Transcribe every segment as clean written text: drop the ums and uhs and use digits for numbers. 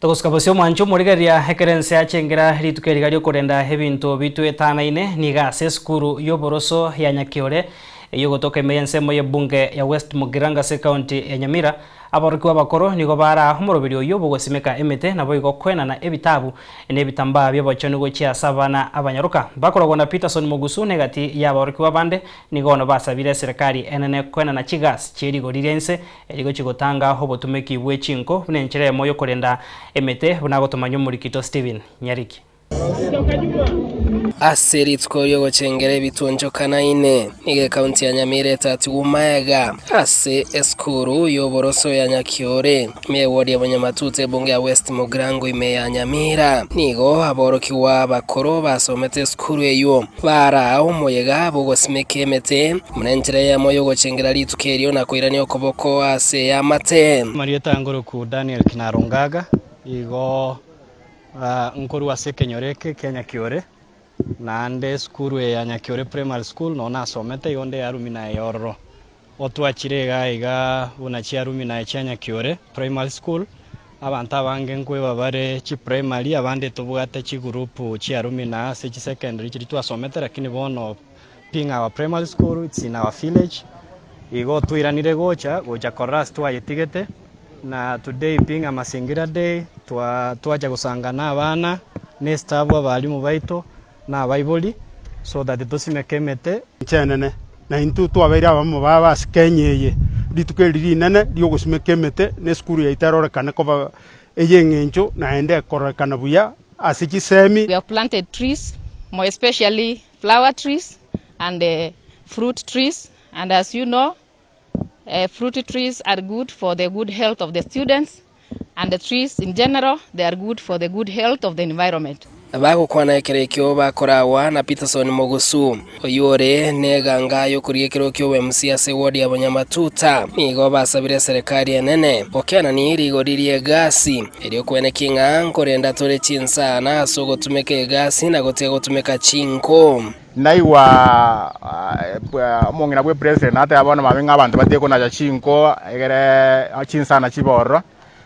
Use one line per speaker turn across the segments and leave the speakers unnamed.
Togosuka bosio omwancho omorigereria ekero ense yachengera rituko eriga riokorenda ebinto bitwetanaine nigo ase esukuru y'oboroso ya Nyakiore eyio egotoka ime y'ensemo y'ebunge ya West Mugirango ase ekaunti ya Nyamira. Aborokigwa abakoro nigo baraa omoroberi oyio bw'ogosimeka emete naboigo koenana ebitabu na ebitambaa bi'obochenu gochia ase abana abanyaroka. Bakorogwa na Peterson Mogusu na egati y'aborokigwa bande nigo bono basabire eserekari enene koenana chigas chie rigori ria inse Erio gochia gotanga obotumeki bwe chinko buna enchera eyemo y'okorenda emete buna agotomanywa omorikito Stephen Nyariki.
Ase rituko ri'ogochengera ebitunchokana ine, nigo ekaunti ya Nyamira etatigwe magega ase esukuru y'oboroso ya Nyakiore, ime y'ewodi ya Bonyamatuta ebunge ya West Mugirango ime ya Nyamira. Nigo aborokigwa abakoro basomete esukuru eyio baraa omoyega bw'ogosimeka emete Buna enchera eyemo y'ogochengera rituko erio na koirania okoboko ase eamate.
Amarieta ngoroku Daniel Kinarungaga, igo nkorwa ase ekenyoro eke kia Nyakiore, naende esukuru eye ya Nyakiore Primary School noo nasomete igo nde arumi naye ororo. Otwachire igaa iga buna chiarumi naye chia Nyakiore Primary School, abanto abange nkoeba bare chiprimary abande tobwate chigroup chiarumi na ase chisecondary chiria twasomete lakini bono Being our primary school it's in our village igo twairanire gocha gocha korora ase twayetigete na today being a mazingira day twa twacha gosanga na abana na estaff abalimu baito na abaibori so that tosimeke emete.
Inche enene, na intwe twabeire abamo babo ase Kenya eye, rituko eri rinene riogosimeka emete na esukuru yaito erorekane koba ey'eng'encho naende ekororekana buya ase chisemi.
We have planted trees, more especially flower trees and fruit trees and as you know fruit trees are good for the good health of the students and the trees in general they are good for the good health of the environment.
Bagokwana ekero ekio bakoragwa na Peterson Mogusu, oyio ore neganga y'okorigia ekerogo ki'oboMC ase eward ya Bonyamatuta. Nigo basabire eserekari enene gokenania rigori ri'egasi Erio kweneki ng'a nkorenda tore chinsana ase ogotumeka egasi na gotiga gotumeka chinko.
Naigwa omong'ina bwe president nateba bono mambia ng'a abanto batige konacha chinko egere chinsana chibe ororo.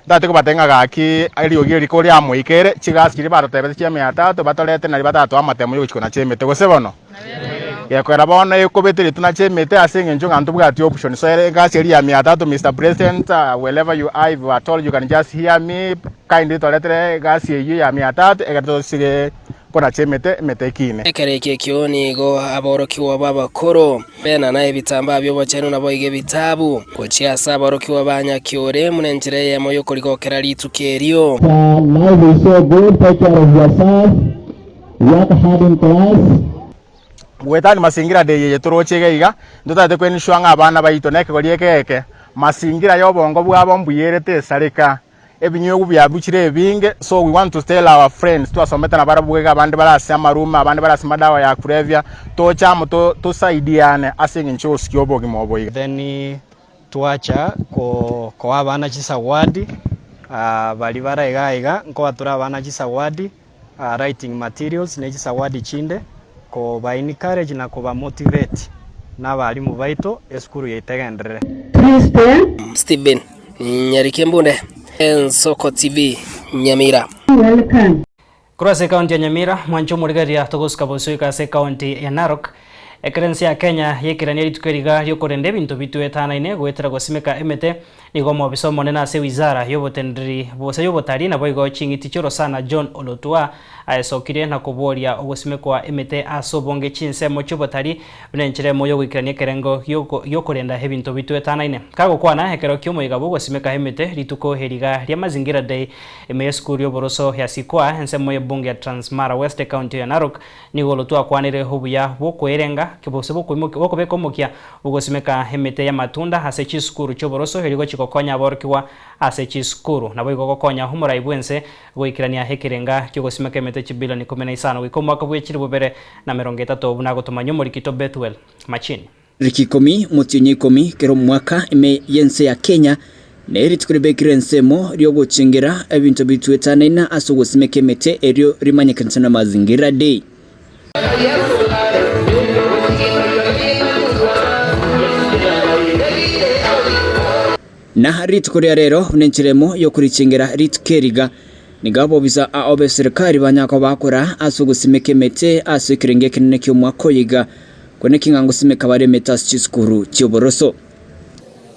Ntagete kobatebia ng'a gaki eriogi eri koriamoikere chigasi chiria batotebete chia mia tatu batorete naria batatoa amatemo yogochia konacha emete gose bono? Gekoera bono ekobete ritunache emete ase eng'encho ng'a ntobwati option so ere egasi eria ya mia tatu Mister President wherever you are if at all you can just hear me kindly toretere egasi eyio ya mia tatu ekero tosige konacha emete emete ekine.
Ekero ekio ekio nigo aborokigwa b'abakoro benana ebitambaa bi'obochenu naboigo ebitabu, gochia ase aborokigwa ba Nyakiore, buna enchera eyemo y'okorigokera rituko erio.
Life is so good, take care of yourself. Work hard in class.
Goetania masingira day eye toroche iga iga, ntotagete koensure ng'a abana baito na ekegori eke eke, masingira ya obongo bwabo mbuya ere tesareka, ebinywegu biabuchire ebinge, so we want to tell our friends twasomete nabarabwo iga abande bare ase amarume, abande bare ase madawa ya kulevya, toche amo to tosaidiane ase eng'encho ya ogosikia obogima obo iga.
Then twacha ko koa abana chisawadi, baria bare iga iga, nkoa tore abana chisawadi. writing materials ne chisawadi chinde koba encourage na koba motivate na abalimu baito esukuru yaito egenderere.
Stephen Nyarikembunde, Ensoko TV, Nyamira.
Korwa ase ekaunti ya Nyamira, mwanche omorigereria togosuka bosio goika ase ekaunti ya Narok. Ekero ense ya Kenya yaikeraneria rituko eriga riokorenda ebinto bitwetanaine goetera gosimeka emete, Nigo omobisa omonene ase wizara y'oboteneneri gose y'obotarii naboigo ching'iti chi'orosana John Olotua aesokirie na koboria ogosimekwa emete ase obonge chinsemo chi'obotarii buna enchera emo y'ogoikerania ekerengo gi'okorenda ebinto bitwetanaine. Kagokwana ekero ki'omoyega bw'ogosimeka emete rituko eriga ria Mazingira Day ime y'esukuru y'oboroso ya Sikwa ensemo y'ebunge ya Transmara West ecounty ya Narok Nigo Olotu akwanire obuya bw'okwerenga, gose bw'okobeka omokia bw'ogosimeka emete y'amatunda ase chisukuru chi'oboroso erio gochia gokonya aborokigwa ase chisukuru. Naboigo gokonya omorai bw'ense goikerania ekerenga ki'ogosimeka emete chibilioni ikomi na isano goika omwaka bwe chilifu bibere na merongo etato buna agotomanyia omorikito Bethuel Machini.
Riki ikomi, omotienyi oikomi, kera omwaka ime y'ense ya Kenya, ne rituko ribekirwe ensemo ri'ogochengera ebinto bitwetanaine ase ogosimeka emete erio rimanyekanete na Mazingira Day. Na rituko ria rero buna enchera emo y'okorichengera rituko eriga. Nigo abobisa ao b'eserekari banyare koba bakora ase ogosimeka emete ase ekerengo ekenene ki'omwaka oyo iga, korende ki ng'a ngosimeka bare emete ase chisukuru chi'oboroso.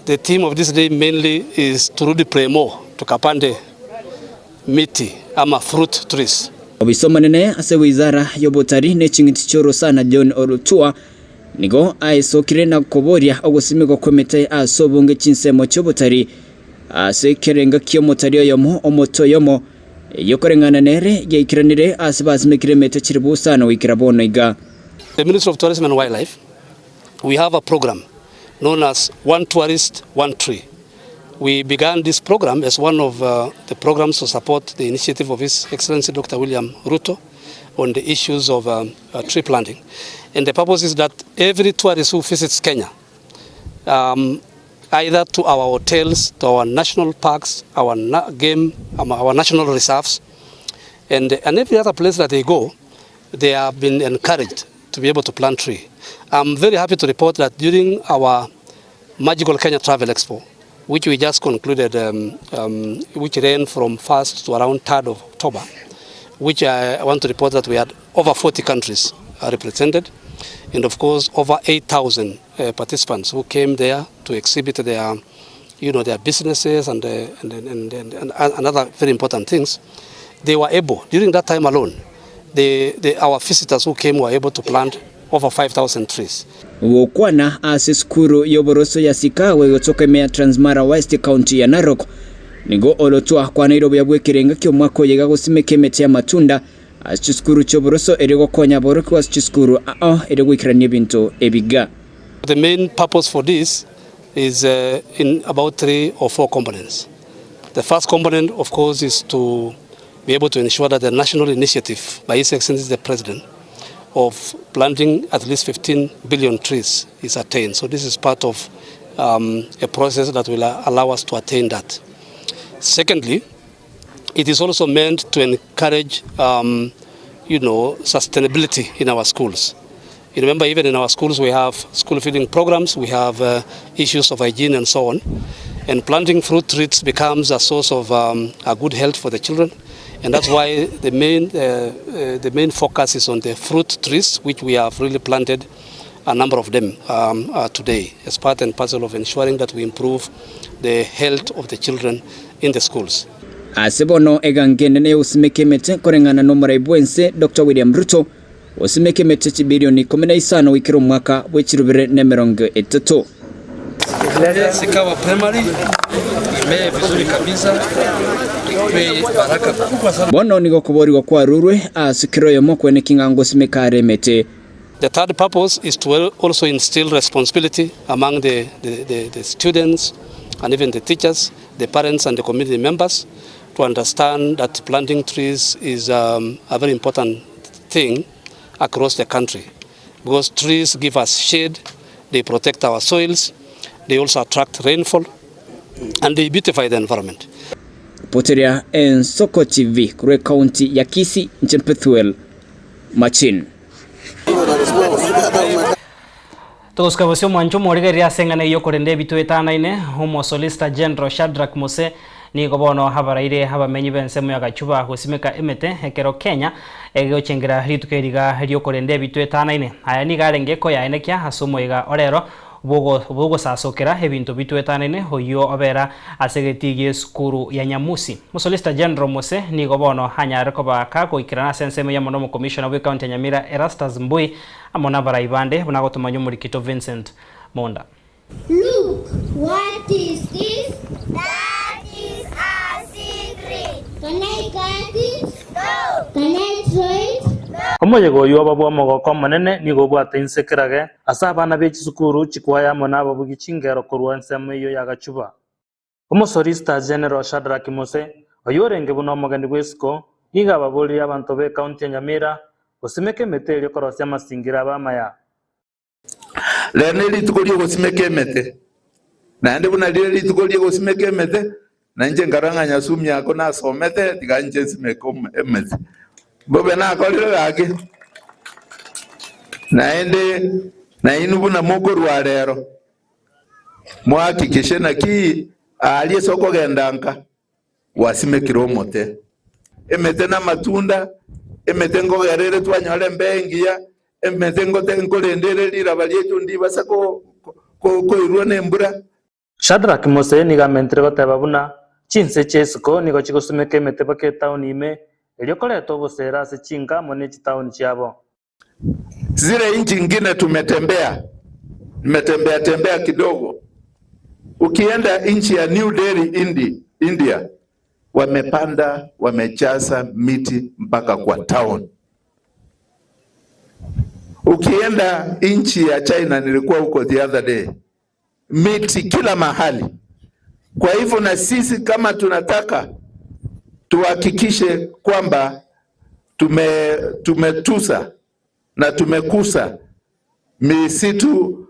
The theme of this day mainly is turudi premo tukapande miti ama fruit trees.
Obisa omonene ase wizara y'obotari ne ching'iti chi'orosana John Olutua nigo aesokire na koboria ogosimekwa kw'emete ase obonge chinsemo chi'obotari Ase ekerengo ki'omotari oyomo omote oyomo, eyio koreng'ana nere yaikeranire ase basimekire emete chilifu isano goikera bono iga.
The Ministry of Tourism and Wildlife, we have a program known as One Tourist, One Tree. We began this program as one of the programs to support the initiative of His Excellency Doctor William Ruto on the issues of tree planting. And the purpose is that every tourist who visits Kenya, either to our hotels, to our national parks, our game, our national reserves, and, and every other place that they go, they have been encouraged to be able to plant tree. I'm very happy to report that during our Magical Kenya Travel Expo, which we just concluded, um, um, which ran from 1st to around 3rd of October, which I want to report that we had over 40 countries represented, and of course over 8,000 uh, participants who came there to exhibit their, you know, their businesses and, uh, and, and, and, and, and other very important things. They were able, during that time alone, the, the, our visitors who came were able to plant over 5,000 trees.
Gokwana ase esukuru y'oboroso ya Sikawe gotoka ime ya Transmara West County ya Narok, nigo Olotu akwanaire obuya bw'ekerenga ki'omwaka oyo iga gosimeka emete y'amatunda ase chisukuru chi'oboroso erio gokonya aborokigwa ase chisukuru ao erio goikerania ebinto ebiga.
The main purpose for this is in about 3 or 4 components. The first component of course is to be able to ensure that the national initiative by His Excellency the President of planting at least 15 billion trees is attained. So this is part of um, a process that will allow us to attain that. Secondly, it is also meant to encourage um, you know, sustainability in our schools. You remember, even in our schools, we have school feeding programs, we have uh, issues of hygiene and so on. And planting fruit trees becomes a source of um, a good health for the children. And that's why the main, uh, uh, the main focus is on the fruit trees, which we have really planted a number of them um, uh, today as part and parcel of ensuring that we improve the health of the children in the schools.
Ase bono egango enene y'ogosimeka emete koreng'ana n'omorai bw'ense Doctor William Ruto, osimeke emete chibilioni ikomi na isano goikera omwaka bwe chirubere na emerongo etato.
Sikawa Primary imee vizuri kabisa ikwe baraka kubwa sana.
Bono nigo okoboorigwa kwarurwe ase kera oyomo kweneki ng'a ngosimeka are emete.
The third purpose is to also instill responsibility among the, the, the, the students and even the teachers, the parents and the community members to understand that planting trees is um, a very important thing across the country because trees give us shade, they protect our soils, they also attract rainfall and they beautify the environment.
Poteria Ensoko TV korwa ekaunti ya Kisii, inche Pethuel Machin.
Togosuka bosio omwancho omorigereria ase eng'ana eyio korende ebitwetanaine, Omosolicitor General Shadrack Mose nigo bono abaraire abamenyi b'ensemo ya Gachuba gosimeka emete ekero Kenya egochengera rituko eriga riokorenda ebitwetanaine. Aya nigo arenge koyaenekia ase omoyega orero bw'ogosasokera ebinto bitwetanaine oyio obera ase egetii gi'esukuru ya Nyamusi. Omosolicitor General Mose nigo bono anyare koba kagoikerana ase ensemo eyemo n'Omokomishona bw'Ecounty ya Nyamira Erastus Mbui amo nabarai bande buna agotomanya omorikito Vincent Monda.
Look, what is this? That is a secret. Can I cut it? No. Can I throw it? No.
Omoyega oyio oba bw'omogoko omonene nigo obwate inse kerage ase abana be chisukuru chikwaya amo nababugi chingero korwa ensemo eyio ya Gachuba. Omosolicitor General Shadrack Mose, oyio orenge buna omogeni bw'esiko, nigo ababoririe abanto b'ecounty ya Nyamira gosimeka emete erio korosia amasingira abe amaya.
Rero nerituko ri'ogosimeka emete, naende buna rire rituko ri'ogosimeka emete, na inche nkarora ng'a Nyasumi ako nasomete, tiga inche nsimeke emete. Mbobe nakorire gaki. Naende nainwe buna mokorua rero, mohakikishe naki aaria ase okogenda nka gwasimekire omote. Emete na amatunda, emete nkogera ere twanyora embeo engiya, emete ngote nkorenda ere riraba riaito ndibasa koirwa nembura.
Shadrack Mose nigo amentire goteba buna chinse chia isiko nigo chigosumeka emete baka etaoni ime erio koreta obosera ase chinka amo ne chitaoni chiabo.
Zile inchi ingine tumetembea, nimetembea tembea kidogo. Ukienda inchi ya New Delhi Indi, India wamepanda wamejaza miti mpaka kwa town. Ukienda inchi ya China, nilikuwa huko the other day, miti kila mahali. Kwa hivyo na sisi kama tunataka tuhakikishe kwamba tume tumetusa na tumekusa misitu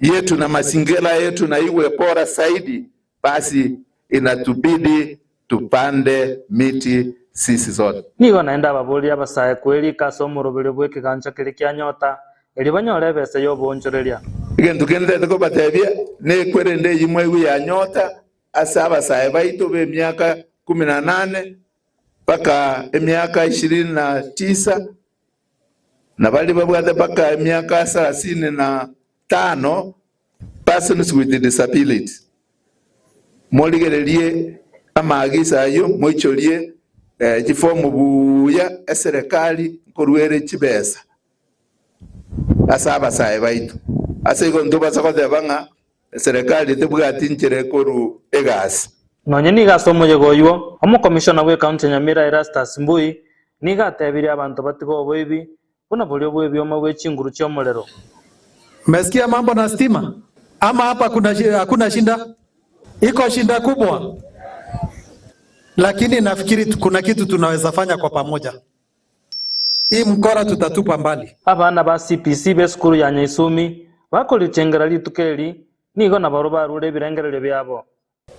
yetu na mazingira yetu na iwe bora zaidi, basi inatubidi tupande miti sisi zote.
Nigo naende ababoria abasae kwerika ase omoroberio bw'ekegancha keria kia Nyota, erio banyore ebesa y'oboonchoreria.
Egento kende ntagete kobatebia, nekwerende eyio mwaigwe ya Nyota ase abasae baito b'emiaka kumi na nane mpaka emiaka ishirini na tisa, na baria babwate mpaka emiaka sarasini na tano, persons with disability, morigererie amaagiso ayio, moichorie chifomu buya, eserekari nkorwa ere chibesa ase abasae baito. Ase igo ntobasa goteba ng'a eserekari tebwati nchera ekorwa egasi.
Nonye nigo ase omoyega oyio, omokomishona bw'ecounty ya Nyamira Erastus Mbui nigo atebirie abanto batige oboibi buna boria bw'ebioma bwe chinguru chi'omorero.
Mmesikia mambo na stima ama hapa kuna hakuna shinda? Iko shinda kubwa, lakini nafikiri kuna kitu tunaweza fanya kwa pamoja. Hii mkora tutatupa mbali.
Abana ba CPC b'esukuru ya Nyaisumi bakorichengera rituko eri, nigo nabarobwo barure ebirengererio biabo.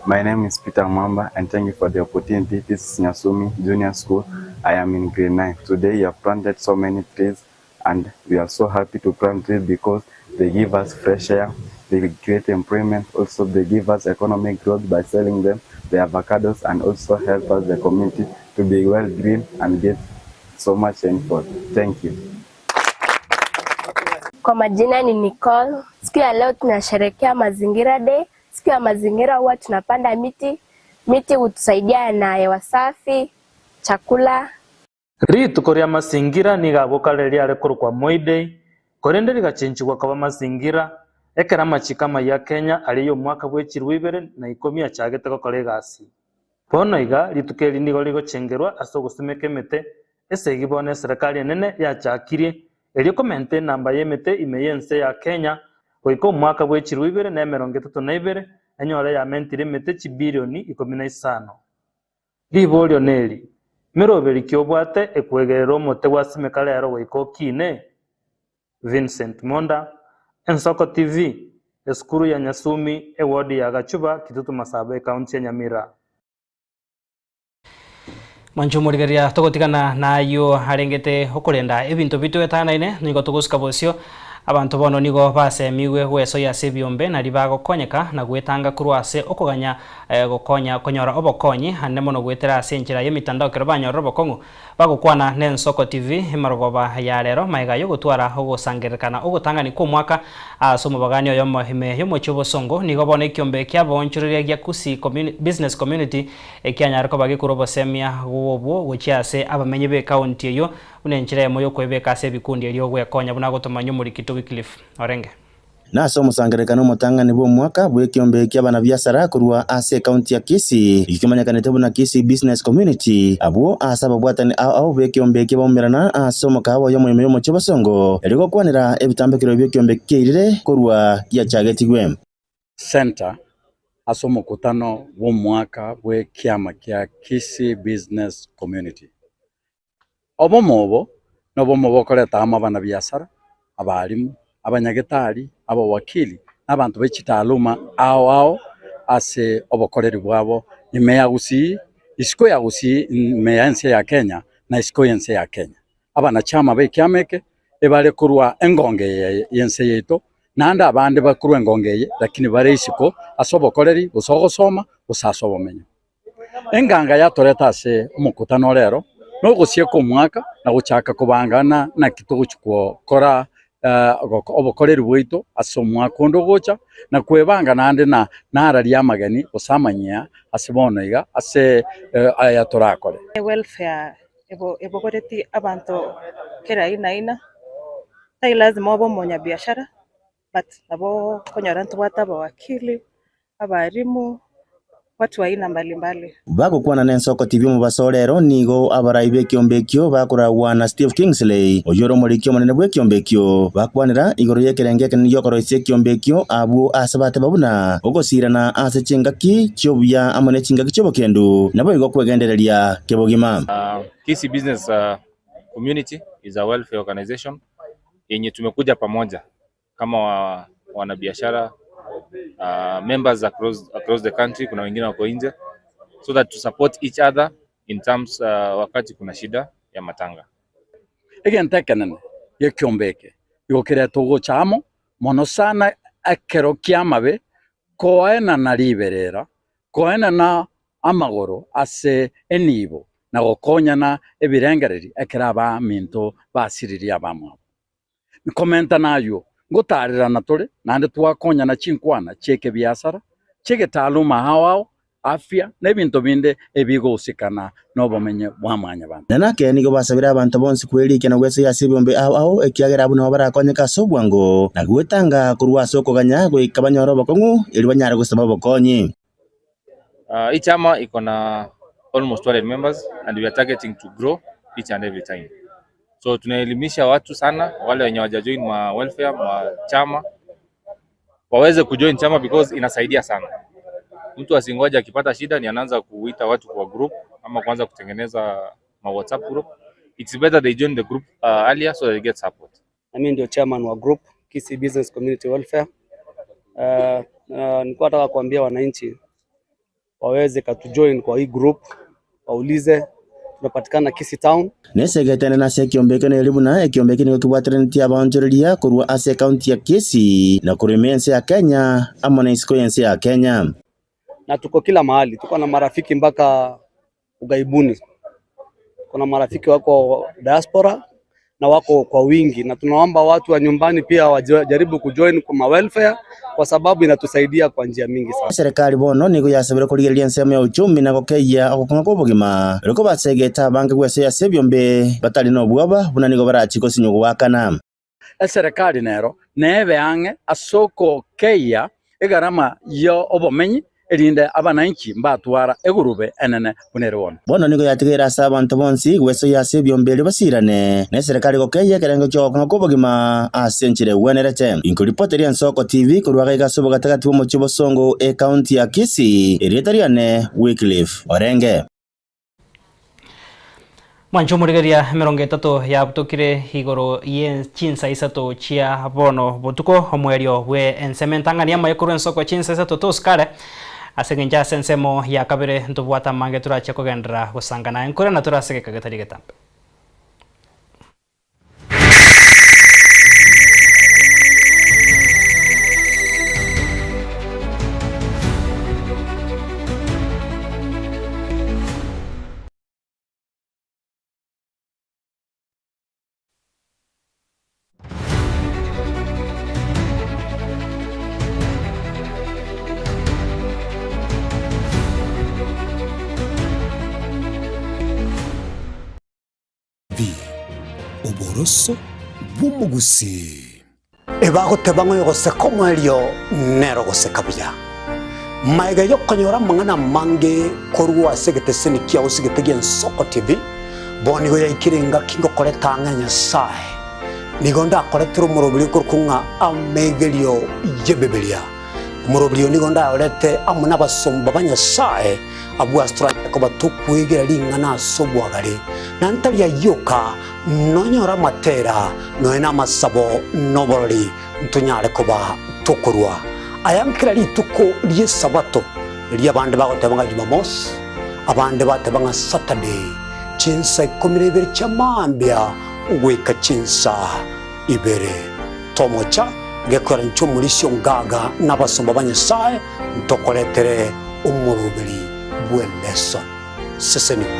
My name is Peter Mwamba and thank you for the opportunity. This is Nyasumi Junior School. I am in grade 9. Today you have planted so many trees and we are so happy to plant trees because they give us fresh air, they create employment, also they give us economic growth by selling them, the avocados, and also help us the community to be well green and get so much rainfall. Thank you.
Kwa majina ni Nicole. Siku ya leo tunasherehekea Mazingira Day. Siku ya mazingira huwa tunapanda miti. Miti hutusaidia na hewa safi, chakula.
Rituko ria mazingira nigo abwo kare riare korokwa Moi Day, korende rigachenchigwa koba mazingira, ekero amachiko amaya a Kenya aria ya omwaka bwa echirwa ibere na ikomi achagete gokora egasi. Bono iga, rituko eri nigo rigochengerwa ase ogosumeka emete, esegi bono eserekari enene yachakirie, erio komenta enamba y'emete ime y'ense ya Kenya goika omwaka bwa echirwa ibere na emerongo etato na ibere, enyore yamentire emete chibilioni ikomi na isano. Riborio neri, Meroberi ki obwate ekwegerera omote gwasimeka rero goika okine? Vincent Monda, Ensoko TV, Esukuru ya Nyasumi, eward ya Gachuba, Kitutu Masaba, Ekaunti ya Nyamira.
Mwanche omorigereria togotigana nayio arengete okorenda ebinto bitoetanaine nigo togosika bosio abanto bono nigo basemigwe gwesoyia ase ebiombe nari bagokonyeka na gwetanga korwa ase okoganya gokonya konyora obokonyi ande mono goetera ase enchera y'emitandao ekero banyorire obokong'u bagokwana na Ensoko TV emarogoba ya rero magega yogotwara ogosangererekana ogotang'ani kw'omwaka ase omobagani oyomo ime y'omochie obosongo nigo bono ekiombe kiaboonchoreria gia Kisii Business Community ekianyare koba gekorwa obosemia bw'obwo gochia ase abamenyi b'ekaunti eyio buna enchera eyemo y'okwebeka ase ebikundi erio gwekonya buna gotomanya omorikito Wycliffe Orenge.
Na ase omosangererekano omotang'ani bw'omwaka bw'ekiombe ki'abanabiasara korwa ase ekaunti ya Kisii, ekio kemanyekanete buna Kisii Business Community, abwo ase ababwatani ao ao b'ekiombe ekio baumerana ase omokaawa oyomo ime y'omochie o Bosongo, erio gokwanera ebitambekero bi'ekiombe kiairire korwa giachagetigwe.
Centre ase omokutano bw'omwaka bw'ekiama kia Kisii Business Community. Obomo obo nobomo bokoreta amo abanabiasara, abalimu, abanyagetari, abawakili, na abanto be chitaaluma ao ao ase obokoreri bwabo ime ya Gusii, isiko ya Gusii, ime ya ense ya Kenya na isiko y'ense ya Kenya. Abanachama b'ekiama eke ebare korwa engongo eye y'ense yaito, naende abande bakorwa engongo eye lakini bare isiko ase obokoreri, gose ogosoma, gose ase obomenyo. Enganga yatoreta ase omokutano rero nogosieka omwaka na gochaka kobangana naki togochia gokora obokoreri bwaito ase omwaka onde ogocha, na kwebanga naende na nararia amageni gose amanyia ase bono iga ase aya torakore.
Welfare ebogoretie abanto kera aina aina, tari lazima obe omonyabiashara but nabo okonyora ntobwate abawakili, abalimu, watu wa aina mbalimbali.
Bagokwana n'ensoko TV omobaso o rero, nigo abarai b'ekiombe ekio bakoragwa na Steve Kingsley, oyio ore omoriki omonene bw'ekiombe ekio, bakwanera igoro y'ekerengo ekenene gi'okoroisia ekiombe ekio abwo ase bateba buna ogosiirana ase chingaki chi'obuya amo ne chingaki chi'obokendu, naboigo kwegendereria kebogima.
Kisii Business Community is a welfare organization yenye tumekuja pamoja kama wa, wanabiashara uh, members across, across the country, kuna wengine wako nje, so that to support each other in terms uh, wakati kuna shida ya matanga.
Egento ekenene gekiombe eke igo kereta ogocha amo mono sana ekero ki'amabe, koenana riberera, koenana amagoro ase enibo, na gokonyana ebirengererio ekero abaminto basiririe abamwabo. Nkomenta nayio, ngotaarerana tore, naende twakonyana chinkwana chi'ekebiasara, chi'egetaaluma ao ao, afya, na ebinto binde ebigosikana nobomenyo bwa mwanyabanto.
Na nake nigo basabire abanto bonsi kwerikia na gwesoyia ase ebiombe ao ao, ekiagera abwo nabo barakonyeke ase obwango, na gwetanga korwa ase okoganya goika banyore obokong'u, erio banyare gosaba obokonyi.
Uh, hii chama iko na almost 200 members and we are targeting to grow each and every time. So tunaelimisha watu sana, wale wenye hawajajoin ma welfare ma chama waweze kujoin chama because inasaidia sana. Mtu asingoje akipata shida ni anaanza kuita watu kwa group ama kuanza kutengeneza ma WhatsApp group. It's better they join the group uh, earlier so they get support.
Na mimi ndio chairman wa group Kisii Business Community Welfare. Uh, uh, nilikuwa nataka kuambia wananchi waweze katujoin kwa hii group, waulize tunapatikana Kisii Town.
Nesegetene nase ekiombe ekio neri buna ekiombe ekio nigo kebwateranetie abaonchoreria korwa ase ekaunti ya Kisii na korwa ime y'ense ya Kenya amo na isiko y'ense ya Kenya.
Na tuko kila mahali, tuko na marafiki mpaka ughaibuni. Kuna marafiki wako diaspora na wako kwa wingi, na tunaomba watu wa nyumbani pia wajaribu kujoin kwa welfare kwa sababu inatusaidia kwa njia mingi sana.
Eserekari bono nigo yasabire korigereria ensemo ya uchumi na gokeyia ogokong'a kwa obogima erio kobasegete abange gwesoyia ase ebiombe batari nobwoba buna nigo barachie gosinywa goakana.
Eserekari nero nebe ang'e ase ogokeyia egarama y'obomenyi, erinde abananchi mbatwara egurube enene buna ere bono.
Bono nigo yatigaire ase abanto bonsi gwesoyia ase ebiombe erio basirane neserekari gokeyia ekerengo ki'ogokong'a kw'obogima ase enchera egwenerete. Inkoripoteria Ensoko TV korwa gaiga ase obogatagati bw'omochie o Bosongo, ekaunti ya Kisii, erieta riane Wycliffe Orenge.
Mwanche omorigereria emerongo etato yabutokire igoro ye chinsa isato chia bono botuko omoerio bwe ensemo entang'ani amaye korwa ensoko chinsa isato tosikare ase eng'encho ase ensemo ya kabere ntobwate amange torache kogenderera gosangana enkore na torasegeka getari getambe.
Oboroso bw'omogusii.
Ebagoteba ng'a oyogoseka omoerio nere ogoseka buya. Magega y'okonyora amang'ana amange korwa ase egeteseni kiao ase egete gi'Ensoko TV, bono nigo yaikire engaki ngokoreta ang'e Nyasae. Nigo ndakoretere omoroberio okorokwa ng'a Amegerio y'Ebibilia. Omoroberio oyo nigo ndayorete amo nabasomba ba Nyasae, abwo ase toranyare koba tokwegera ring'ana ase obwagare, na ntari ayio oka, nonyore amatera, nonya namasabo, na oborori, ntonyare koba tokorua aya nkera rituko ri'Esabato, erio abande bagoteba ng'a Jumamosi, abande bateba ng'a Saturday, chinsa ikomi na ibere chia mambia goika chinsa ibere. Tomocha gekwera inche omorisia ongaga na abasomba ba Nyasae ntokoretere omoroberi bw'eleso. Sesenigwa.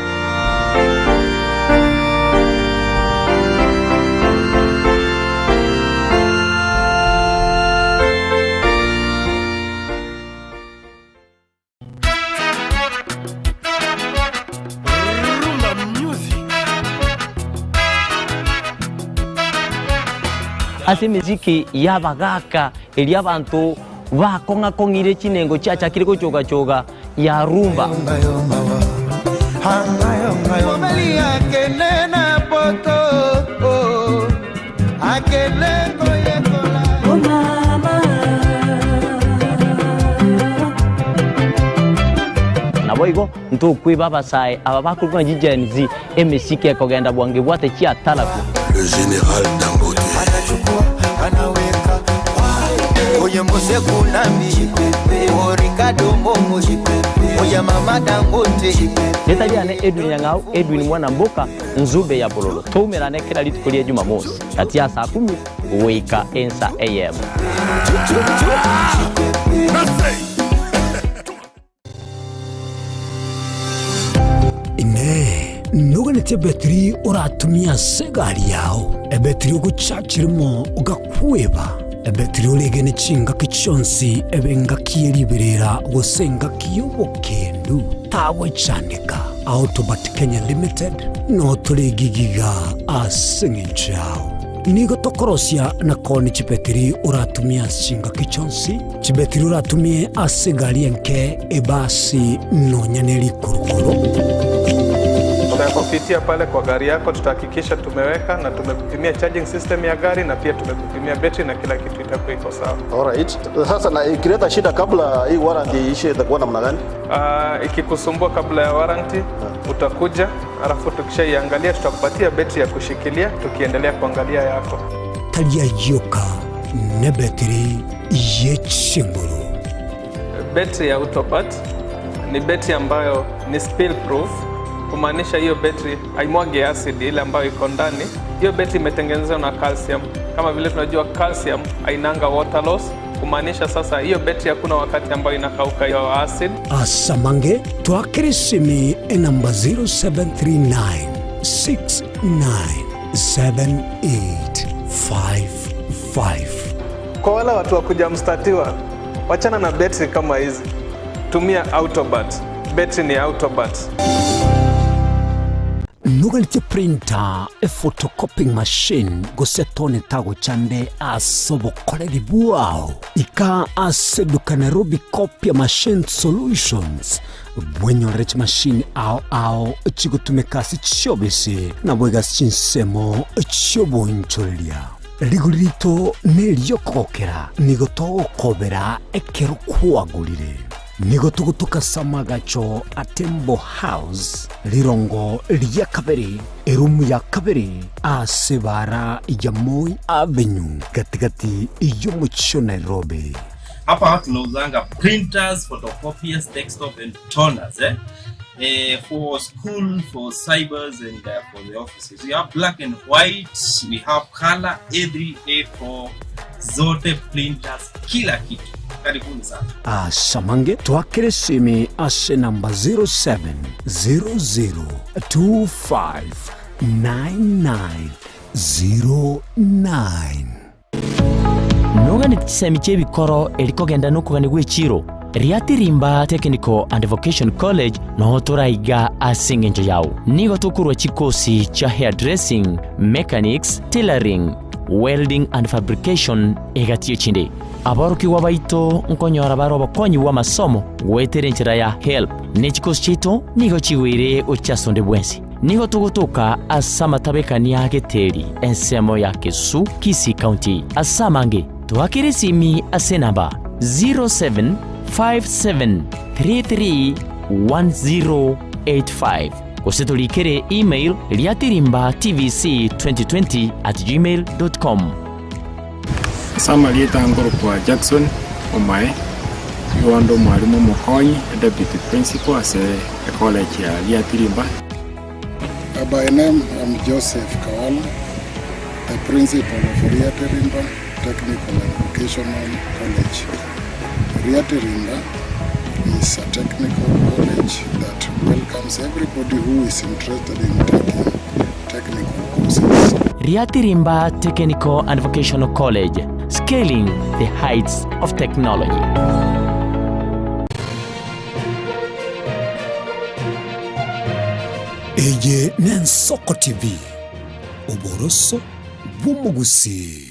Rumba music.
Ase emesiki y'abagaaka eria abanto bakong'a-kong'ire chinengo chiachakire gochoga-choga ya rumba.
Mobali akende na poto oh, akende koyekola oh, mama.
Naboigo ntokweba abasae aba bakorokwa ng'a chiGen Z, emesiki ekogenda bwango ebwate chiataraku.
Le général Dangote. Anachukua, anaweka
Oye Mose Kunambi, o Ricardo Momo, oye Mama Dangote.
Rieta riane Edwin Nyang'au, Edwin Mwana Mboka, Nzube ya Bololo. Toumerane kera rituko ria Jumamosi, gati ya saa kumi goika ensa eyemo.
Inee! Noganetie ebetiri oratumie ase egari yao, ebetiri ogochachirimo ogakweba, ebetiri oregene chingaki chionsi ebe engaki ye riberera gose engaki y'obokendu? Tagwechandeka. Autobat Kenya Limited noo tore gigiga ase engencho yao. Nigo tokorosia na koonia chibetiri oratumie ase chingaki chionsi, chibetiri oratumie ase egari enke, ebasi, nonya ne rikurukuru.
Tutakupitia pale kwa gari yako, tutahakikisha tumeweka na tumekupimia charging system ya gari na pia tumekupimia betri na kila kitu itakuwa iko sawa.
Alright. Sasa na ikileta shida kabla hii warranty iishe itakuwa namna gani?
Ikikusumbua kabla ya warranty utakuja, alafu tukishaiangalia tutakupatia betri ya kushikilia tukiendelea kuangalia yako.
Tari ayio nebetiri ye chinguru.
Betri ya Autobat ni betri ambayo ni spill proof, kumaanisha hiyo betri haimwagi acid ile ambayo iko ndani. Hiyo betri imetengenezwa na calcium. Kama vile tunajua calcium hainanga water loss, kumaanisha sasa hiyo betri hakuna wakati ambayo inakauka hiyo acid.
Asamange twakere esimi enamba 0739 697855.
Kwa wale watu wa kuja mstatiwa, wachana na betri kama hizi, tumia Autobat. Betri ni Autobat.
Noganetie printer, ephotocopying machine, gose tone tagochande ase obokoreri bwao. Ika ase eduka Nairobi Copia Machine Solutions, bwenyorere chimashini ao ao chigotumeka ase chiobisi naboigo ase chinsemo chi'oboonchoreria. Rigori rito neri'okogokera, nigo togokobera ekero kwagorire. Nigo togotoka ase amagacho a Tembo House, rirongo ria kabere, erumu ya kabere, ase ebaara ya Moi Avenue, gati-gati y'omochie o Nairobi.
Hapa tunauzanga printers, photocopiers, desktop and toners eh? Eh, for school, for cybers and for the offices. We have black and white, we have color A3, A4, zote printers, kila kitu. Karibuni sana.
Asamange twakere esimi ase namba 0700259909.
Noganeti chisemi chi'ebikoro eri kogenda nokogania gw'echiro, Riatirimba Technical and Vocation College noo toraiga ase engencho yao. Nigo tokorua chikosi chia hairdressing, mechanics, tailoring, welding and fabrication egati y'echinde. Aborokigwa baito nkonyora bare obokonyi bw'amasomo goetera enchera ya HELB, ne chikosi chiaito nigo chigoire gochia ase onde bwensi. Nigo togotoka ase amatabekania a Geteri, ensemo ya Kesu, Kisii County. Ase amange, toakere esimi ase enamba 0757331085 gose torikere email riatirimbatvc2020@gmail.com.
Ase amarieta nkorokwa Jackson Omae, nigo ande omwalimu omokonyi, deputy principal ase ecollege ya Riatirimba.
By name I'm Joseph Kawala, the principal of Riatirimba Technical and Vocational College. Riatirimba is a technical college that welcomes welcomes everybody who is interested in taking technical courses.
Riatirimba Technical and Vocational College, scaling the heights of technology.
Eye n'Ensoko TV, oboroso bw'omogusii.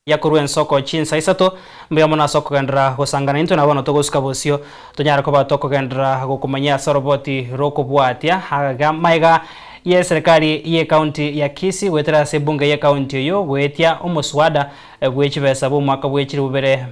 Ya korwa ensoko chinsa isato, mbuya mono ase okogenderera gosangana intwe, na bono togosuka bosio tonyare koba tokogenderera gokomanyia ase oroboti rokobwatia aga maega ye serikali ye county ya Kisii goetera ase ebunge ye county eyio goetia omoswada bwe chibesa bwa omwaka bwe chilifu bibere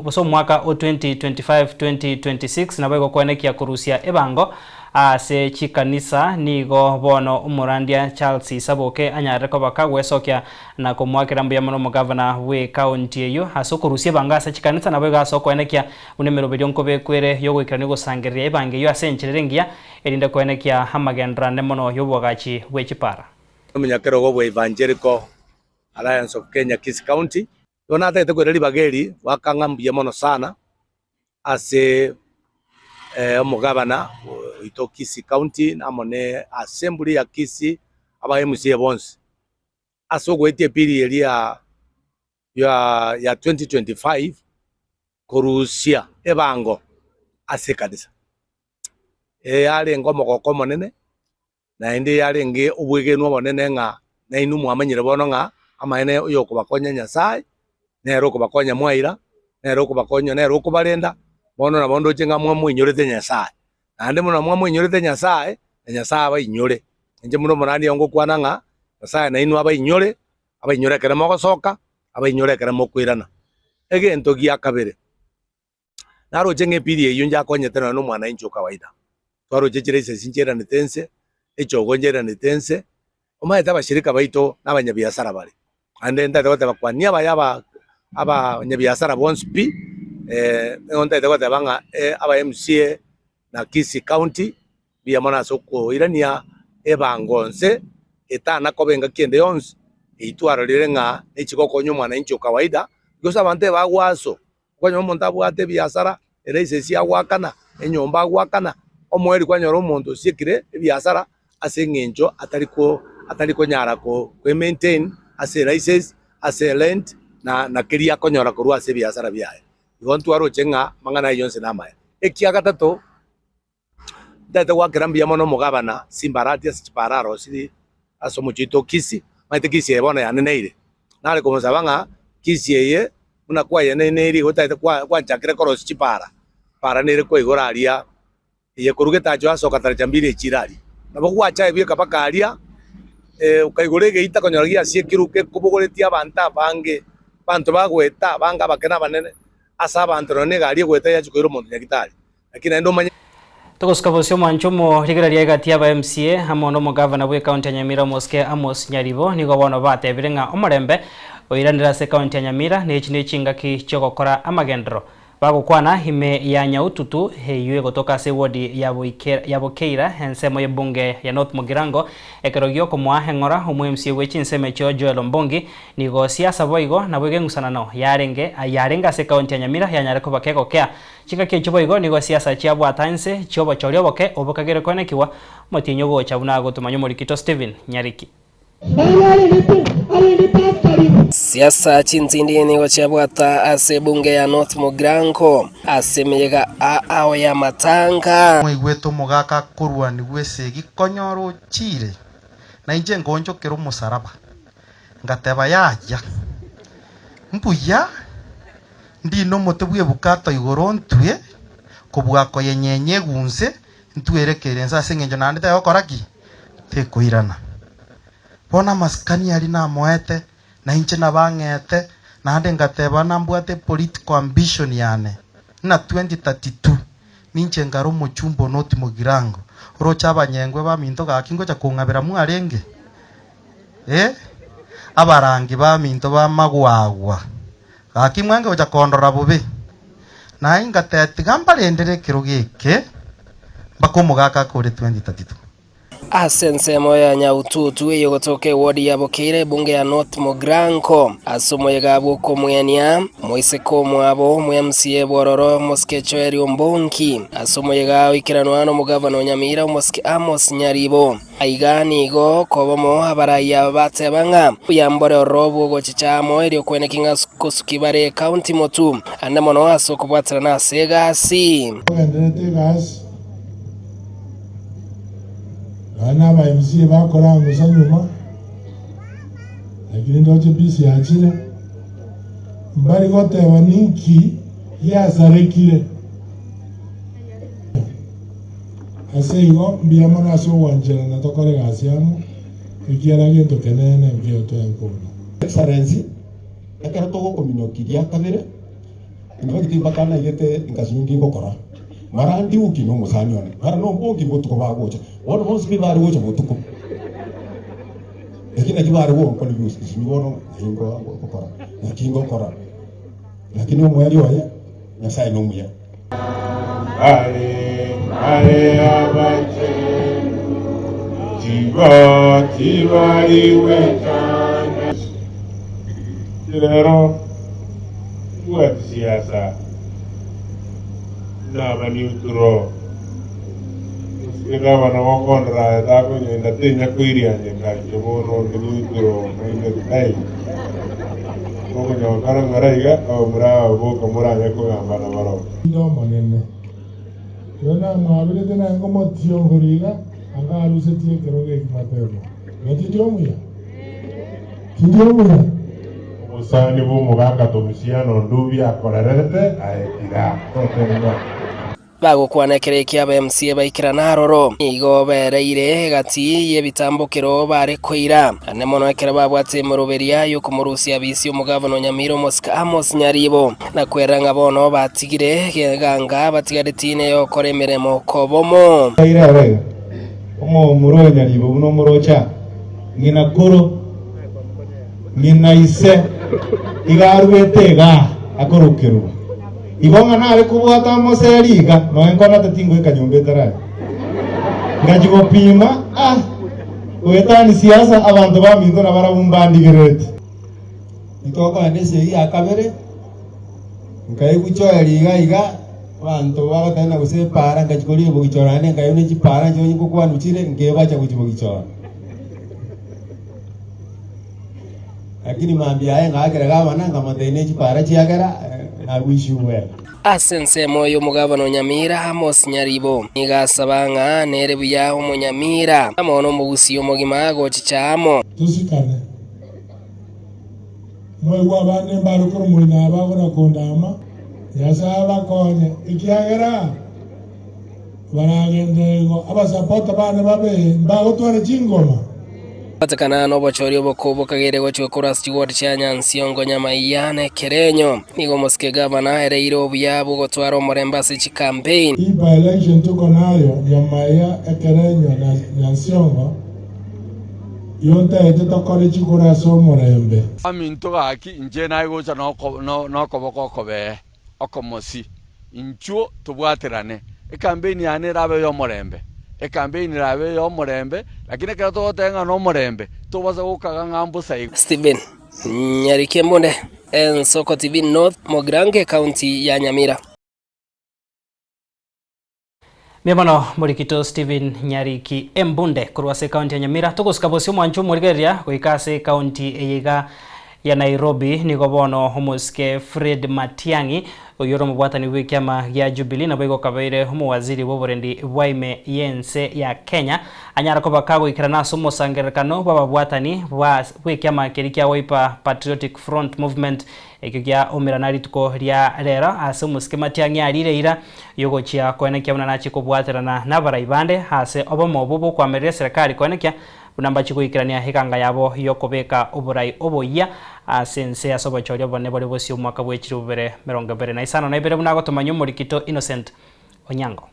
gose omwaka o 2025 2026 naboigo koenekia korusia ebango Ase chikanisa nigo bono omorandia Charles Isaboke anyarire koba kagwesokia na komoakera mbuya mono omogavana bw'ekaunti eyio ase okorusia ebango ase chikanisa naboigo ase okoenekia buna emeroberio nkobekwa ere y'ogoikerania ogosangereria ebango eyio ase enchera ere engiya erinde koenekia amagendererane mono y'oboagachi bwe chipara.
Omonyakerogo bwa Evangelical Alliance of Kenya Kisii County. Igo natagete koira ribaga eri goaka ng'a mbuya mono sana ase omogabana oito Kisii County amo ne assembly ya Kisii aba MCA bonsi ase ogoetia epili eria ya ya 2025 korusia ebango ase ekanisa. Yarenge omogoko omonene Naende yarenge obwegenwa obonene ng'a nainwe mwamanyire bono ng'a amaene oyokobakonya Nyasae, nere okobakonya mwaira, nere okobakonya, nere okobarenda, bono nabo ndoche ng'a mwamoinyorete Nyasae. Naende buna mwamoinyorete Nyasae, na Nyasae abainyore. Inche buna omorani oo ngokwana ng'a Nyasae nainwe abainyore, abainyore ekero mogosoka, abainyore ekero mokoirana. Egento gia kabere. Naroche ng'a epiri eyio njakonyete nonya na omwananchi o kawaida. Twaroche chilaisesi nchiaranete ense, echogo nchiaranete ense, omanyete abashirika baito na abanyabiasara bare. Naende ntagete goteba kwania abaya aba abanyabiasara bonsi pi, nigo ntagete goteba ng'a aba MCA na Kisii County mbuya mono ase okoirania ebango nse etana koba engaki ende yonsi, eyio twarorire ng'a nechigokonya omwananchi o kawaida, because abanto ebagwaso Okonyora omonto abwate ebiasara, eraisesi agoakana, enyomba agoakana, omoerio kwanyora omonto osiekire ebiasara ase eng'encho atari ko atari konyara ko koemaintain ase eraisesi, ase erent, na na keria akonyora korwa ase ebiasara biaye. Igo ntwaroche ng'a amang'ana ayio yonsi namaya. Ekia gatato, Ntagete goakera mbuya mono omogabana Simbarati ase chipara arosirie ase omochie oito o Kisii, omanyete Kisii eye bono yaneneire. Nare komosaba ng'a Kisii eye buna kwayeneneire igo otagete kwa gwanchakire korosia chipara, para nere kwaigora aria eye korwa Getacho ase Okataracha mbiri echire aria. Nabo gwachaye bweka mpaka aria okaigora egeita konyora giasiekirwe gekobogoretie abanto abange, abanto bagoeta abange abake na abanene, ase abanto nonya na egari egoeta yachia koira omonto nyagitari. Lakini naende omanye.
Togosuka bosio omwancho omorigereria egati y'aba MCA amo nomogavana bw'ecounty ya Nyamira Omosike Amos Nyaribo nigo bono batebire ng'a omorembe oiranire ase ecounty ya Nyamira nechi nechingaki chiogokora amagenderero. Bagokwana ime ya Nyaututu eyio egotoka ase ewodi ya ya Bokeira ensemo y'ebunge ya North Mugirango ekero giokomoa eng'ora omo MCA bwe chinsemo echio Joel Ombongi nigo siasa boigo naboigo eng'usanano yarenge yarenge ase ecounty ya Nyamira yanyare koba kegokea Chingaki echio boigo nigo siasa chiabwata inse chi'obochori oboke obokagere koenekigwa omotienyi ogocha buna agotomanya omorikito Stephen Nyariki.
Siasa chintindi nigo chiabwata ase ebunge ya North Mugirango ase emeyega ao y'amatanga.
Mwaigwete omogaka akorwanigwa esegi konyora ochiire, na inche nkoonchokera omosaraba, ngateba, Yaya, mbuya Ndine omote bw'ebukato igoro ntwe, kobua koyenyenya egunse, ntwerekeire inse ase engencho naende tegokora ki? Tekoirana. Bono amasikani aria namoete, na inche nabang'ete, naende ngateba nambwate epolitical ambition yane, ng'a 2032 ninche nkare omochumba o North Mugirango, oroche abanyengwe baminto gaki ngocha kong'abera mwarenge? Eh, abarangi baminto b'amagwagwa, gaki mwenge gocha kondora bobe. Naye ingateba, Tiga mbarendere ekerogo eke, Mpaka omogaka akore 2032.
Ase ensemo ya Nyaututu eyogotoka ewodi ya Bokeire ebunge ya North Mugirango ase omoyega bw'okomwenia moiseke omwabo omo-MCA bw'ororo omosike Joel Ombongi ase omoyega oikeranwa nomogavana o Nyamira omosike Amos Nyaribo. Aiga nigo kobomo abarai aba bateba ng'a buya mbore ororo bw'ogochicha amo erio kweneki ng'a kosuki bare ekaunti motu ande mono ase okobwaterana ase egasi.
Ogendererete egasi, nonya na aba MCA bakorangusa nyuma, lakini ndoche peace yachire, mbari goteba ninki giasarekire. Ase igo, mbuya mono ase ogwancherana tokore egasi amo, ekiagera gento kenene nkio twenkunda.
Excellency, ekero togokominyokia ria kabere, in fact mpaka naigete nkasunyunki ngokora, mara ndiuki na omosani one, mara na ombongi botuko bagocha, bono bonsi pi bare gocha botuko, eki naki bare gonkonfuse inwe bono naki ngokora, naki ngokora, lakini omoerio oye, Nyasaye nomuya.
Rero tibwati siasa buna abaniutro, gose gavana gokondora aye takonyenda tinya koirianyeka inche bono onde neutro minded ai. Mokonyokana ng'ora iga, abamura aba boka moranye kogamba nabarabwo. Inde Omonene, igo namwaberete naye ngomotiongoria iga, anga arusetie ekerogo eki mapema. Igo tindi omuya? Tindi omuya?
Obosani bw'omogaka Domisiano Ndubi akorerete aye kira, totebe ng'a.
Bagokwana ekero ekio aba MCA baikerana aroro, nigo bereire egati y'ebitambokero bare koira, ane mono ekero babwate emeroberia y'okomorusia abisi omogavana o Nyamira omosike Amos Nyaribo, na kwerera ng'a bono batigire eganga batigaretie neyokora emeremo kobomo.
Aire aro iga, omomura o Nyaribo buna omoroche aa, ng'ina koro, ng'ina ise, iga aruete igaa akorokerwa. Igo ng'a nare kobwata omoseri iga, nonya nkonate tingoika nyomba etararia. Ngachia gopima, ah, goetania siasa, abanto baminto nabarabwo mbandigerereti.
Nitokogenda esegi ya kabere, nkaigwa choeri iga iga, abanto bagoteba gose epaara, ngachia koria ebogichoro naende nkaigwa ne chipaara nchio ngokwanwa chire, nkebacha gochia bogichoro. Lakini mambia aye ngaakera gavana, nkamotebia ne chipaara chiagera, I wish you well.
Ase ensemo y'omogabana o Nyamira, Amos Nyaribo, nigo asaba ng'a nere buya omonyamira amo nomogusii omogima agochicha amo.
Tosikane. Moigwe abande mbare korwa moino aba agora kondama, Nyasae abakonye, ekiagera baragenderere igo. Abasapota bane babe mbagotwara chingoma.
Kobwatekana nobochori obokuu bokagere gochia korwa ase chigoti chia Nyansiongo, Nyamaiya na Ekerenyo, nigo omosike gavana ereire obuya bw'ogotwara omorembe ase chikampeini.
Hii by-election tuko nayo Nyamaiya, Ekerenyo na Nyansiongo, yontaete tokore chikura ase omorembe.
Aminto gaki, inche naye gocha nokoboko okobee okomosi, inchuo tobwaterane. Ekampeini yane erabe ey'omorembe, ekampeini erabe ey'omorembe, lakini ekero togoteba ng'a nomorembe, tobasa gokaga ng'a mbosa igo.
Stephen Nyarikembunde, Ensoko TV North Mugirango, Ekaunti ya Nyamira.
Mbuya mono morikito Stephen Nyariki Embunde korwa ase ekaunti ya Nyamira. Togosika bosio omwancho omorigereria goika ase ekaunti eye iga ya Nairobi nigo bono omosike Fred Matiang'i oyio ore omobwatani bw'ekiama gia Jubilee naboigo okabeire omowaziri bw'oborendi bwa ime y'ense ya Kenya anyare koba kagoikerana ase omosangererekano bw'ababwatani bwa bw'ekiama keria kia Wiper Patriotic Front Movement Ekio giaumerana rituko ria rero ase omosike Matiang'i arire eira y'ogochia koenekia buna nachie kobwaterana nabarai bande ase obomo obwo bw'okoamerera eserekari koenekia buna mbachie goikerania eganga yabo y'okobeka oborai oboyia ase ense ase obochori obonene bore bosio omwaka bwe chilifu bibere merongo ebere na isano na ibere buna agotomanywa omorikito Innocent Onyango.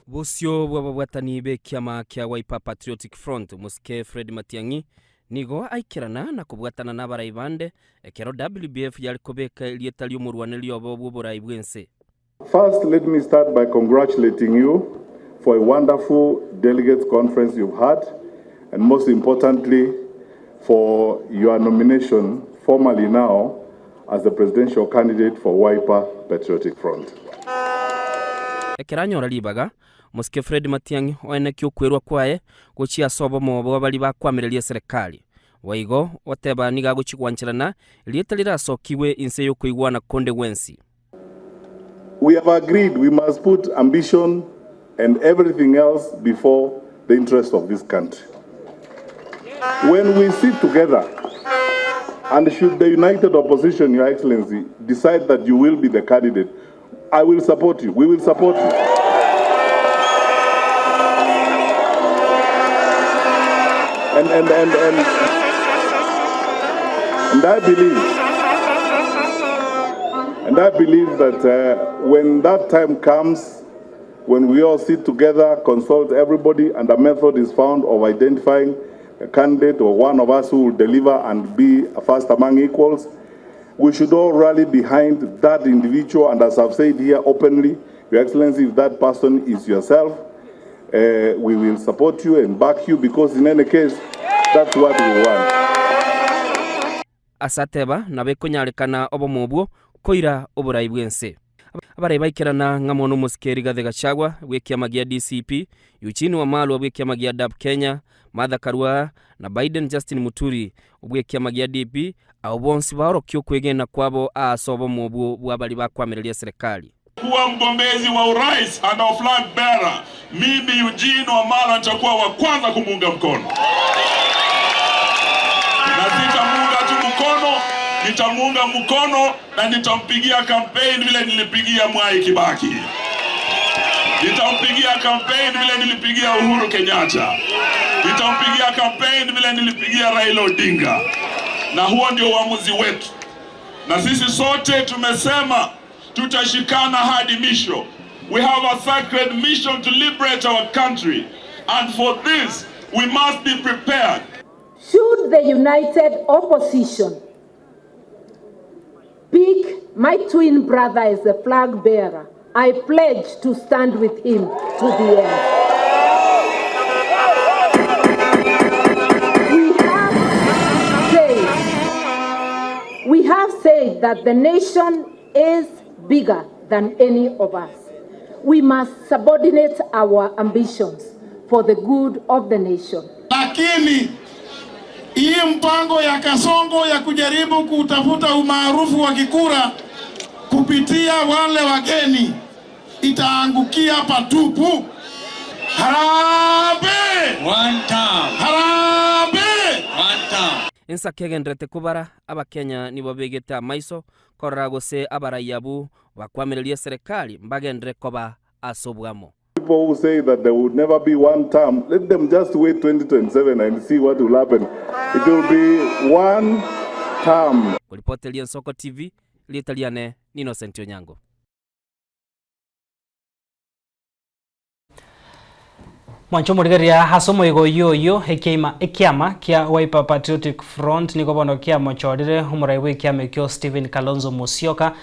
Bosio bw'ababwatani b'ekiama kia Wiper Patriotic Front, omosike Fred Matiang'i Nigo aikerana na kobwatana nabarai bande ekero WBF yare kobeka erieta ri'omorwaneria obo bw'oborai bw'ense.
First, let me start by congratulating you
for a wonderful delegates conference you've had, and most importantly, for your nomination formally now as the presidential candidate for Wiper Patriotic Front.
Ekero anyora ribaga, Mosike Fred Matiang'i oenekia okwerwa kwaye gochia ase obomo bwa baria bakwamireria eserekari. Boigo oteba nigo agochia gwancherana erieta rirasokigwe inse y'okoigwana konde gwensi.
We have agreed we must put ambition and everything else before the interest of this country. When we sit together, and should the united opposition, Your Excellency, decide that you will be the candidate, I will support you. We will support you. And, and, and, and, and I believe, and I believe that when that time comes, when we all sit together, consult everybody, and a method is found of identifying a candidate or one of us who will deliver and be first among equals, we should all rally behind that individual. And as I've said here openly, Your Excellency, if that person is yourself, we will support you and back you, because in any case, that's what we want.
Ase ateba, nabo ekonyarekana obomo obwo koira oborai bw'ense. Abarai baikerana ng'a mono omosike Rigathi Gachagua bw'ekiama gia DCP, Eugene Wamalwa bw'ekiama gia DAP Kenya, Martha Karua na Biden Justin Muturi bw'ekiama gia DP, abwo bonsi baorokia okwegena kwabo aase obomo obwo bwa baria bakwamireria eserekari.
Kuwa mgombezi wa urais and our flag bearer, mimi Eugene Wamalwa nitakuwa wa kwanza kumuunga mkono, na sitamuunga tu mkono, nitamuunga mkono na nitampigia campaign vile nilipigia Mwai Kibaki, nitampigia campaign vile nilipigia Uhuru Kenyatta, nitampigia campaign vile nilipigia Raila Odinga, na huo ndio uamuzi wetu, na sisi sote tumesema tutashikana hadi misho. We have a sacred mission to liberate our country, and for this we must be prepared.
Should the united opposition pick my twin brother as the flag bearer, I pledge to stand with him to the end. We have said that the nation is bigger than any of us. We must subordinate our ambitions for the good of the nation.
Lakini hii mpango ya Kasongo ya kujaribu kutafuta umaarufu wa kikura kupitia wale wageni itaangukia patupu. Harambee!
One time.
Harambee!
One time.
Ensa kegenderete kobara abakenya nibo begete amaiso korora gose abarai abwo bakwamireria serikali mbagendere koba ase obwamo.
People who say that there would never be one term, let them just wait 2027 and see what will happen. It will be one term.
Kuripoteria Nsoko TV, Litaliane, Innocent Onyango.
Mwancho morigeria ase omoigo oyo oyo ekiama kia Wiper Patriotic Front nigo bono kiamochorire omorai bwa ekiama ekio Stephen Kalonzo Musyoka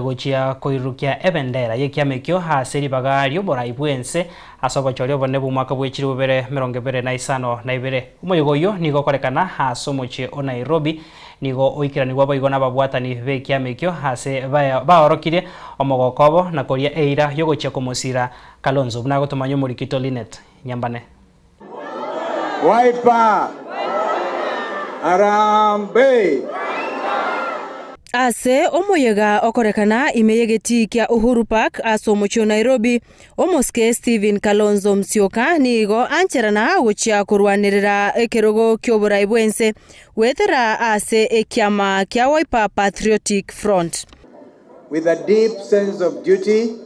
gochia koirukia ebendera yekiama ekio ase ribaga rioborai bwense ase obochori obonene bwa omwaka bwa echiri bubere mirongo ebere na isano na ibere. Omoigo oyo nigo okorekana ase omochie o Nairobi nigo oikeranigwa boigo na ababwatani ba ekiama ekio ase baorokirie omogoko obo na koria eira yogochia komosira Kalonzo. Buna gotomanya omorikito Linet Nyambane.
Wiper Harambee.
Ase omoyega okorekana imeyegeti kia Uhuru Park ase omochie Nairobi omoske Stephen Kalonzo Musyoka nigo ancherana gochia korwanerera ekerogo kioborai bwense gwetera ase ekiama kia Wiper Patriotic Front.
With a deep sense of duty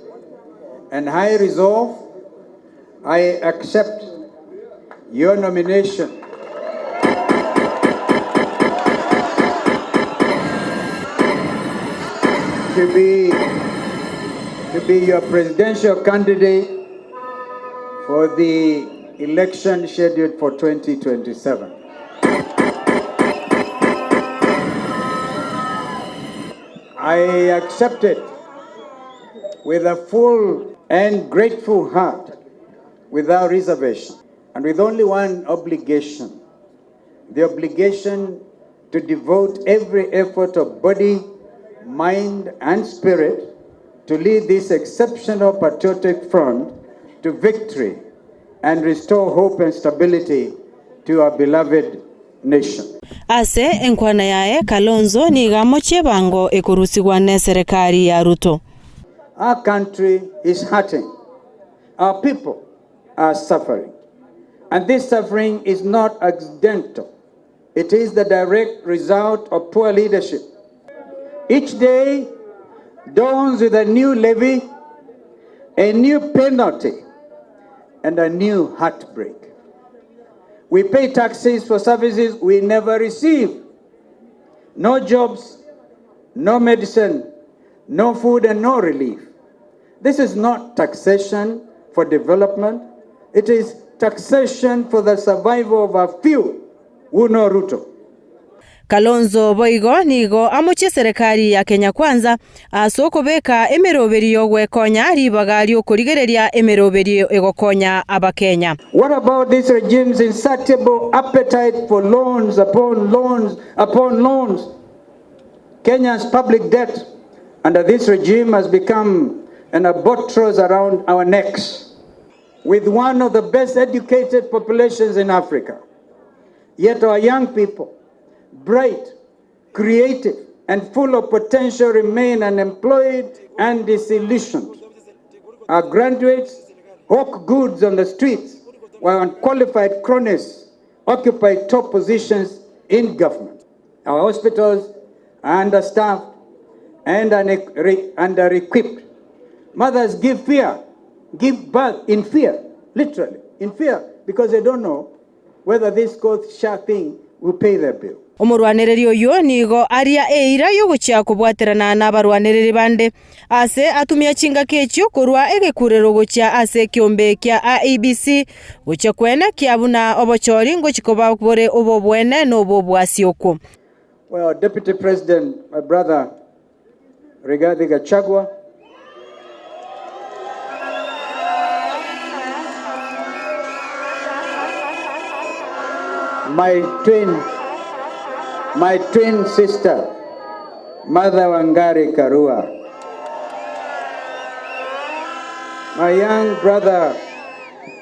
and high resolve, I accept your nomination to be your presidential candidate for the election scheduled for 2027. I accept it with a full and grateful heart, without reservation and with only one obligation the obligation to devote every effort of body, mind, and spirit to lead this exceptional patriotic front to victory and restore hope and stability to our beloved nation.
Ase enkwana yaye Kalonzo nigo amochie ebango ekorusigwa neserekari ya Ruto.
Our country is hurting. Our people are suffering. And this suffering is not accidental. It is the direct result of poor leadership. Each day dawns with a new levy, a new penalty, and a new heartbreak. We pay taxes for services we never receive. No jobs, no medicine, no food, and no relief. This is not taxation for development. It is taxation for the survival of a few who know Ruto.
Kalonzo boigo nigo amochie serikali ya Kenya Kwanza ase okobeka emeroberio y'ogwekonya ribaga ri'okorigereria emeroberio egokonya Abakenya.
What about this regime's insatiable appetite for loans upon loans upon loans? Kenya's public debt under this regime has become an albatross around our necks, with one of the best educated populations in Africa. Yet our young people, bright, creative, and full of potential, remain unemployed and disillusioned. Our graduates hawk goods on the streets, while unqualified cronies occupy top positions in government. Our hospitals are understaffed and under-equipped. Mothers give fear, give birth in fear, literally, in fear, because they don't know whether this court sharp thing will pay their bill.
Omorwanereri oyio nigo aria eira y'ogochia kobwaterana nabarwanereri bande ase atumia chingaki echio korwa egekurero gochia ase ekiombe kia IEBC gochia kwene kia buna obochori ngochi koba bore obobwene na obobwasi okwo.
Well, Deputy President, my brother Rigathi Gachagua, my twin, my twin sister, Mother Wangari Karua, my young brother,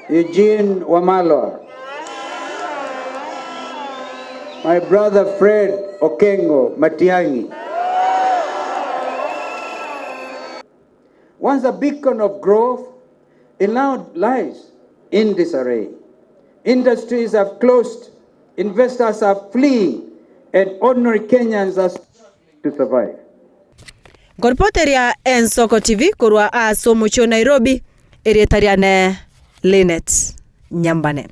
Eugene Wamalwa, my brother Fred Okengo Matiang'i. Once a beacon of growth, it now lies in disarray. Industries have closed, investors are fleeing, and ordinary Kenyans are struggling to survive.
Nkoripoteria Ensoko TV korwa ase omochie o Nairobi, erieta riane Linet Nyambane.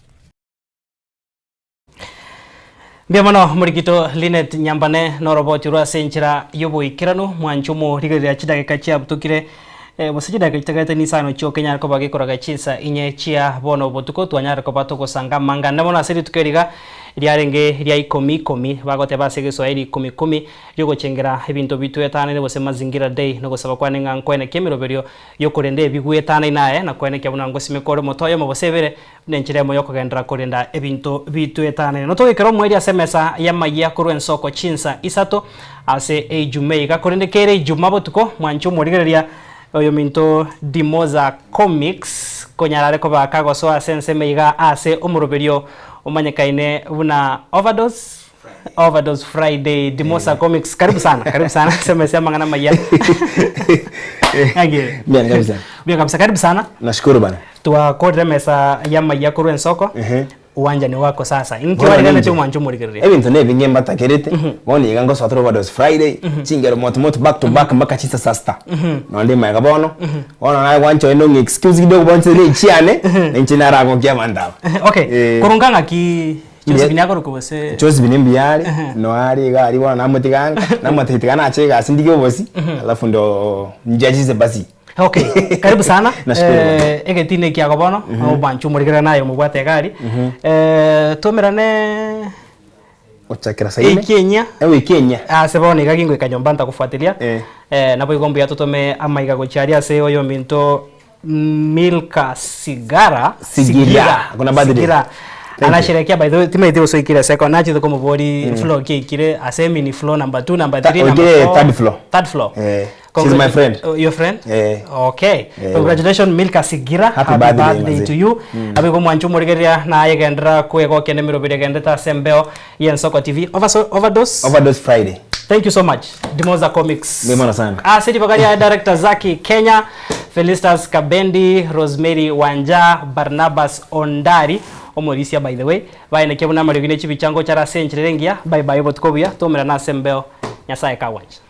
Mbuya mono morikito Linet Nyambane noroboti rwa ase enchera y'oboikeranu mwanche omorigereria chidakika chiabutokire eh, gose chidakika chitagarete nisano chioka enyare koba gekoraga chinsa inye chia bono obotuko twanyare koba togosanga amang'ana bono ase rituko eri iga riarenge ria ikomi ikomi bagoteba ase egeswahili ikomi ikomi riogochengera ebinto bitwetanire gose mazingira day nogosaba kwane ng'a nkoenekia emeroberio yokorenda ebigwetanaine aye na koenekia buna ngosimeka ore omoto oyomo gose ebere Buna enchera eyemo y'okogenderera korenda ebinto bitwetanire. Notogekera omoerio ase emesa y'amayia korwa ensoko chinsa isato ase Eijuma iga. Korende kere Ijuma botuko, mwanche omorigereria oyominto Dimoza Comics konyara are koba kagosoa ase ensemo iga ase omoroberio omanyekaine buna Overdose Overdose Friday Dimosa Comics karibu sana karibu sana ase emesa y'amang'ana amayia. Ng'aki?
Mbuya kabisa.
Mbuya kabisa karibu sana.
Nashukuru bana.
Twakorire emesa y'amayia korwa ensoko, uwanjani wako sasa. Inki
Bono
wariganeti
ninche.
omwanche omorigereria?
Ebinto nebinge mbatakerete, bono iga ngosoa tore Overdose Friday, chingero moto moto back to back mpaka chinsa saa sita. Nonde magega bono, bono naye gwancha oende ong'e excuse kidogo bonsi ere echiane, na inche naragokia abanto aba.
Okay,
Eh.
korwa nka ng'aki Josephine akorokwa gose
Josephine mbuya are, noare iga aria bono namotiga nka, namotebi tiga nache egasi ndigie obosi, alafu ndo njachize basi.
Okay, karibu sana.
Nashukuru bwana.
Eh, egetini ekiago bono, omwanchi omorigerera naye omobwate egari. Eh, tomerane
Gochakera saa ine.
ewiki enyia.
Ewiki enyia.
Ase bono iga gingoika nyomba ntagofuatilia.
Eh.
Eh, nabo igo mbuya totome amaiga gochia aria ase oyominto Milka Sigara
Sigira. Akona birthday.
Sigira.
Thank you.
Anasherekea by the way timaiti gosoikire second nachete komobori floor ki aikire ase mini floor number 2 number 3 number
Oikire
4
third floor.
Third floor.
Eh, she's my
Congratu-
friend.
Oh, your friend?
Eh.
Okay.
Eh.
Congratulations Milka Sigira.
Happy birthday, manze.
to you. Abe mwanchu morigeria na yegendera kwegokene mirobire gendeta ase embeo yensoko TV. Overdose.
Overdose Friday.
Thank you so much. Dimoza Comics.
Mbona sana.
Asante Bakaria director Zaki Kenya, Felicitas Kabendi, Rosemary Wanja, Barnabas Ondari, omorisia by the way. Baene kebuna marigine chibichango chara senchirengia. Bye bye botuko buya. Tomera na sembeo. Nyasaye kawanja.